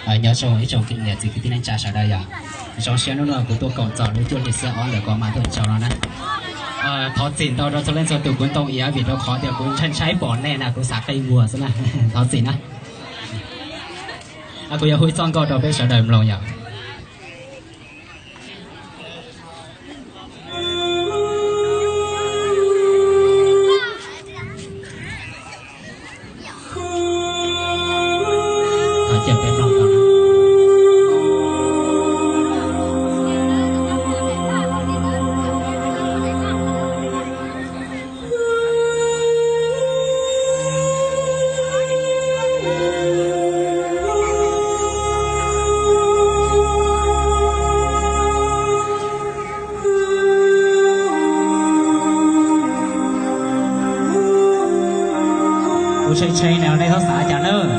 Nyob zoo ib tsoom niam txiv kwv tij neej tsa sawv daws yom. Zoo siab hnub no kuv tuaj koom txog lub cuaj hli xiab ob ntawm kuv mas tuaj tsaug no na. Thov txim ntau rau txhua leej txhua tus kuv ntoo iav vim rau qhov tias kuv ntshai ntshai pom nej na, kuv xav qe muag xwb na. Thov txim na. Kuv yuav hu ib txoj nkauj rau peb sawv daws mloog yom. Kuv tshee tshee no nej txhob xav cas nawb.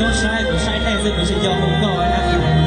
Saib, kuv saib nej xwb, kuv tsis yog hu koj na.